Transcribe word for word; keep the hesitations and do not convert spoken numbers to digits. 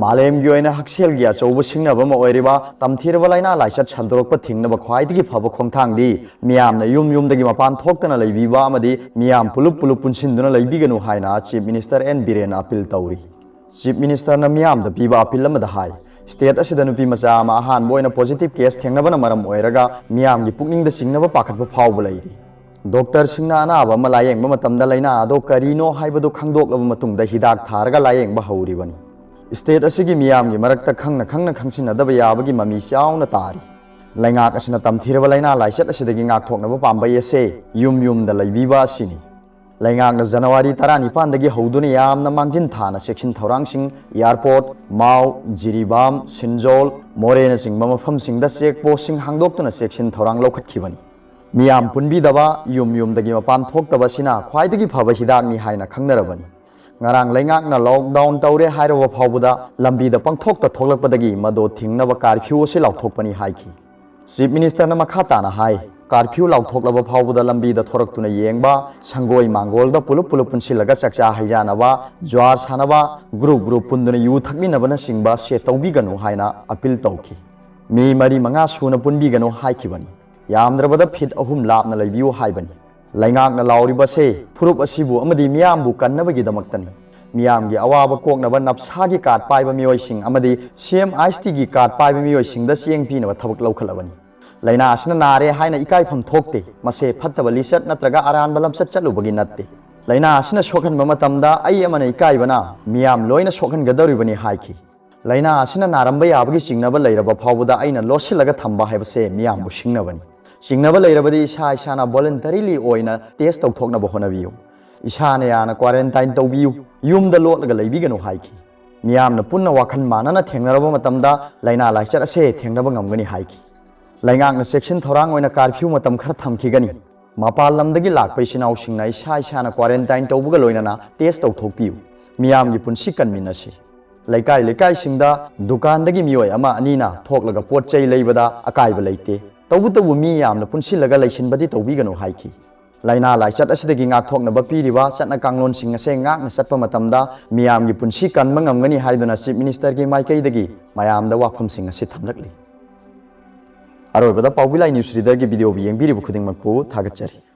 ꯃꯥꯂꯦꯝꯒꯤ ꯑꯣꯏꯅ ꯍꯛꯁꯦꯜꯒꯤ ꯑꯆꯧꯕ ꯁꯤꯡꯅꯕ ꯑꯃ ꯑꯣꯏꯔꯤꯕ ꯇꯝꯊꯤꯔꯕ ꯂꯥꯏꯅꯥ ꯂꯥꯏꯆꯠ ꯁꯟꯗꯣꯔꯛꯄ ꯊꯤꯡꯅꯕ ꯈ꯭ꯋꯥꯏꯗꯒꯤ ꯐꯕ ꯈꯣꯡꯊꯥꯡꯗꯤ ꯃꯤꯌꯥꯝꯅ ꯌꯨꯝ ꯌꯨꯝꯗꯒꯤ ꯃꯄꯥꯟ ꯊꯣꯛꯇꯅ ꯂꯩꯕꯤꯕ ꯑꯃꯗꯤ ꯃꯤꯌꯥꯝ ꯄꯨꯂꯞ ꯄꯨꯂꯞ ꯄꯨꯟꯁꯤꯟꯗꯨꯅ ꯂꯩꯕꯤꯒꯅꯨ ꯍꯥꯏꯅ Chief Minister N Biren appeal ꯇꯧꯔꯤ꯫ Chief Minister ꯅ ꯃꯤꯌꯥꯝꯗ ꯄꯤꯕ ꯑꯄꯤꯜ ꯑꯃꯗ ꯍꯥꯏ, state ꯑꯁꯤꯗ ꯅꯨꯄꯤ ꯃꯆꯥ ꯑꯃ ꯑꯍꯥꯟꯕ ꯑꯣꯏꯅ positive case ꯊꯦꯡꯅꯕꯅ ꯃꯔꯝ ꯑꯣꯏꯔꯒ ꯃꯤꯌꯥꯝꯒꯤ ꯄꯨꯛꯅꯤꯡꯗ ꯆꯤꯡꯅꯕ ꯄꯥꯈꯠꯄ ꯐꯥꯎꯕ ꯂꯩꯔꯤ꯫ ꯗꯣꯛꯇꯔꯁꯤꯡꯅ ꯑꯅꯥꯕ ꯑꯃ ꯂꯥꯌꯦꯡꯕ ꯃꯇꯝꯗ ꯂꯥꯏꯅꯥ ꯑꯗꯣ ꯀꯔꯤꯅꯣ ꯍꯥꯏꯕꯗꯨ ꯈꯪꯗꯣꯛꯂꯕ ꯃꯇꯨꯡꯗ ꯍꯤꯗꯥꯛ ꯊꯥꯔꯒ ꯂꯥꯌꯦꯡꯕ ꯍꯧꯔꯤꯕꯅꯤ꯫ State ꯑꯁꯤꯒꯤ ꯃꯤꯌꯥꯝꯒꯤ ꯃꯔꯛꯇ ꯈꯪꯅ ꯈꯪꯅ ꯈꯪꯁꯤꯟꯅꯗꯕ ꯌꯥꯕꯒꯤ ꯃꯃꯤ ꯆꯥꯎꯅ ꯇꯥꯔꯤ꯫ ꯂꯩꯉꯥꯛ ꯑꯁꯤꯅ ꯇꯝꯊꯤꯔꯕ ꯂꯥꯏꯅꯥ ꯂꯥꯏꯆꯠ ꯑꯁꯤꯗꯒꯤ ꯉꯥꯛꯊꯣꯛꯅꯕ ꯄꯥꯝꯕꯩ ꯑꯁꯦ ꯌꯨꯝ ꯌꯨꯝꯗ ꯂꯩꯕꯤꯕ ꯑꯁꯤꯅꯤ꯫ ꯂꯩꯉꯥꯛꯅ ꯖꯅꯋꯥꯔꯤ ꯇꯔꯥꯅꯤꯄꯥꯟꯗꯒꯤ ꯍꯧꯗꯨꯅ ꯌꯥꯝꯅ ꯃꯥꯡꯖꯤꯟ ꯊꯥꯅ ꯆꯦꯛꯁꯤꯟ ꯊꯧꯔꯥꯡꯁꯤꯡ, airport, ꯃꯥꯎ, ꯖꯤꯔꯤꯕꯥꯝ, ꯁꯤꯟꯖꯣꯜ, ꯃꯣꯔꯦꯅꯆꯤꯡꯕ ꯃꯐꯝꯁꯤꯡꯗ check post ꯁꯤꯡ ꯍꯥꯡꯗꯣꯛꯇꯨꯅ ꯆꯦꯛꯁꯤꯟ ꯊꯧꯔꯥꯡ ꯂꯧꯈꯠꯈꯤꯕꯅꯤ꯫ ꯃꯤꯌꯥꯝ ꯄꯨꯟꯕꯤꯗꯕ, ꯌꯨꯝ ꯌꯨꯝꯗꯒꯤ ꯃꯄꯥꯟ ꯊꯣꯛꯇꯕ ꯑꯁꯤꯅ ꯈ꯭ꯋꯥꯏꯗꯒꯤ ꯐꯕ ꯍꯤꯗꯥꯛꯅꯤ ꯍꯥꯏꯅ ꯈꯪꯅꯔꯕꯅꯤ꯫ ꯉꯔꯥꯡ ꯂꯩꯉꯥꯛꯅ lockdown ꯇꯧꯔꯦ ꯍꯥꯏꯔꯕ ꯐꯥꯎꯕꯗ ꯂꯝꯕꯤꯗ ꯄꯪꯊꯣꯛꯇ ꯊꯣꯛꯂꯛꯄꯗꯒꯤ ꯃꯗꯣ ꯊꯤꯡꯅꯕ curfew ꯑꯁꯤ ꯂꯥꯎꯊꯣꯛꯄꯅꯤ ꯍꯥꯏꯈꯤ꯫ Chief Minister ꯅ ꯃꯈꯥ ꯇꯥꯅ ꯍꯥꯏ, curfew ꯂꯥꯎꯊꯣꯛꯂꯕ ꯐꯥꯎꯕꯗ ꯂꯝꯕꯤꯗ ꯊꯣꯔꯛꯇꯨꯅ ꯌꯦꯡꯕ, ꯁꯪꯒꯣꯏ ꯃꯥꯡꯒꯣꯜꯗ ꯄꯨꯂꯞ ꯄꯨꯂꯞ ꯄꯨꯟꯁꯤꯜꯂꯒ ꯆꯥꯛꯆꯥ ꯍꯩꯖꯥꯅꯕ, ꯖ꯭ꯋꯥꯔ ꯁꯥꯟꯅꯕ, group group ꯄꯨꯟꯗꯨꯅ ꯌꯨ ꯊꯛꯃꯤꯟꯅꯕꯅꯆꯤꯡꯕ ꯑꯁꯦ ꯇꯧꯕꯤꯒꯅꯨ ꯍꯥꯏꯅ ꯑꯄꯤꯜ ꯇꯧꯈꯤ꯫ ꯃꯤ ꯃꯔꯤ ꯃꯉꯥ ꯁꯨꯅ ꯄꯨꯟꯕꯤꯒꯅꯨ ꯍꯥꯏꯈꯤꯕꯅꯤ꯫ ꯌꯥꯝꯗ꯭ꯔꯕꯗ feet ꯑꯍꯨꯝ ꯂꯥꯞꯅ ꯂꯩꯕꯤꯌꯨ ꯍꯥꯏꯕꯅꯤ꯫ ꯂꯩꯉꯥꯛꯅ ꯂꯥꯎꯔꯤꯕꯁꯦ ꯐꯨꯔꯨꯞ ꯑꯁꯤꯕꯨ ꯑꯃꯗꯤ ꯃꯤꯌꯥꯝꯕꯨ ꯀꯟꯅꯕꯒꯤꯗꯃꯛꯇꯅꯤ꯫ ꯃꯤꯌꯥꯝꯒꯤ ꯑꯋꯥꯕ ꯀꯣꯛꯅꯕ ꯅꯞꯁꯥꯒꯤ card ꯄꯥꯏꯕ ꯃꯤꯑꯣꯏꯁꯤꯡ ꯑꯃꯗꯤ C M S T ꯒꯤ card ꯄꯥꯏꯕ ꯃꯤꯑꯣꯏꯁꯤꯡꯗ ꯆꯦꯡ ꯄꯤꯅꯕ ꯊꯕꯛ ꯂꯧꯈꯠꯂꯕꯅꯤ꯫ ꯂꯥꯏꯅꯥ ꯑꯁꯤꯅ ꯅꯥꯔꯦ ꯍꯥꯏꯅ ꯏꯀꯥꯏꯐꯝ ꯊꯣꯛꯇꯦ꯫ ꯃꯁꯦ ꯐꯠꯇꯕ ꯂꯤꯆꯠ ꯅꯠꯇ꯭ꯔꯒ ꯑꯔꯥꯟꯕ ꯂꯝꯆꯠ ꯆꯠꯂꯨꯕꯒꯤ ꯅꯠꯇꯦ꯫ ꯂꯥꯏꯅꯥ ꯑꯁꯤꯅ ꯁꯣꯛꯍꯟꯕ ꯃꯇꯝꯗ ꯑꯩ ꯑꯃꯅ ꯏꯀꯥꯏꯕꯅ ꯃꯤꯌꯥꯝ ꯂꯣꯏꯅ ꯁꯣꯛꯍꯟꯒꯗꯧꯔꯤꯕꯅꯤ ꯍꯥꯏꯈꯤ꯫ ꯂꯥꯏꯅꯥ ꯑꯁꯤꯅ ꯅꯥꯔꯝꯕ ꯌꯥꯕꯒꯤ ꯆꯤꯡꯅꯕ ꯂꯩꯔꯕ ꯐꯥꯎꯕꯗ ꯑꯩꯅ ꯂꯣꯠꯁꯤꯜꯂꯒ ꯊꯝꯕ ꯍꯥꯏꯕꯁꯦ ꯃꯤꯌꯥꯝꯕꯨ ꯁꯤꯡꯅꯕꯅꯤ꯫ ꯆꯤꯡꯅꯕ ꯂꯩꯔꯕꯗꯤ ꯏꯁꯥ ꯏꯁꯥꯅ voluntarily ꯑꯣꯏꯅ test ꯇꯧꯊꯣꯛꯅꯕ ꯍꯣꯠꯅꯕꯤꯌꯨ꯫ ꯏꯁꯥꯅ ꯌꯥꯅ quarantine ꯇꯧꯕꯤꯌꯨ꯫ ꯌꯨꯝꯗ ꯂꯣꯠꯂꯒ ꯂꯩꯕꯤꯒꯅꯨ ꯍꯥꯏꯈꯤ꯫ ꯃꯤꯌꯥꯝꯅ ꯄꯨꯟꯅ ꯋꯥꯈꯜ ꯃꯥꯟꯅꯅ ꯊꯦꯡꯅꯔꯕ ꯃꯇꯝꯗ ꯂꯥꯏꯅꯥ ꯂꯥꯏꯆꯠ ꯑꯁꯦ ꯊꯦꯡꯅꯕ ꯉꯝꯒꯅꯤ ꯍꯥꯏꯈꯤ꯫ ꯂꯩꯉꯥꯛꯅ ꯆꯦꯛꯁꯤꯟ ꯊꯧꯔꯥꯡ ꯑꯣꯏꯅ curfew ꯃꯇꯝ ꯈꯔ ꯊꯝꯈꯤꯒꯅꯤ꯫ ꯃꯄꯥꯟ ꯂꯝꯗꯒꯤ ꯂꯥꯛꯄ ꯏꯆꯤꯟ ꯏꯅꯥꯎꯁꯤꯡꯅ ꯏꯁꯥ ꯏꯁꯥꯅ quarantine ꯇꯧꯕꯒ ꯂꯣꯏꯅꯅ test ꯇꯧꯊꯣꯛꯄꯤꯌꯨ꯫ ꯃꯤꯌꯥꯝꯒꯤ ꯄꯨꯟꯁꯤ ꯀꯟꯃꯤꯟꯅꯁꯤ꯫ ꯂꯩꯀꯥꯏ ꯂꯩꯀꯥꯏꯁꯤꯡꯗ ꯗꯨꯀꯥꯟꯗꯒꯤ ꯃꯤꯑꯣꯏ ꯑꯃ ꯑꯅꯤꯅ ꯊꯣꯛꯂꯒ ꯄꯣꯠ ꯆꯩ ꯂꯩꯕꯗ ꯑꯀꯥꯏꯕ ꯂꯩꯇꯦ꯫ ꯇꯧꯕꯇꯕꯨ ꯃꯤ ꯌꯥꯝꯅ ꯄꯨꯟꯁꯤꯜꯂꯒ ꯂꯩꯁꯤꯟꯕꯗꯤ ꯇꯧꯕꯤꯒꯅꯨ ꯍꯥꯏꯈꯤ꯫ ꯂꯥꯏꯅꯥ ꯂꯥꯏꯆꯠ ꯑꯁꯤꯗꯒꯤ ꯉꯥꯛꯊꯣꯛꯅꯕ ꯄꯤꯔꯤꯕ ꯆꯠꯅ ꯀꯥꯡꯂꯣꯟꯁꯤꯡ ꯑꯁꯦ ꯉꯥꯛꯅ ꯆꯠꯄ ꯃꯇꯝꯗ ꯃꯤꯌꯥꯝꯒꯤ ꯄꯨꯟꯁꯤ ꯀꯟꯕ ꯉꯝꯒꯅꯤ ꯍꯥꯏꯗꯨꯅ Chief Minister ꯒꯤ ꯃꯥꯏꯀꯩꯗꯒꯤ ꯃꯌꯥꯝꯗ ꯋꯥꯐꯝꯁꯤꯡ ꯑꯁꯤ ꯊꯝꯂꯛꯂꯤ꯫ ꯑꯔꯣꯏꯕꯗ ꯄꯥꯎꯕꯤ ꯂꯥꯏ news reader ꯒꯤ video ꯕꯨ ꯌꯦꯡꯕꯤꯔꯤꯕ ꯈꯨꯗꯤꯡꯃꯛꯄꯨ ꯊꯥꯒꯠꯆꯔꯤ꯫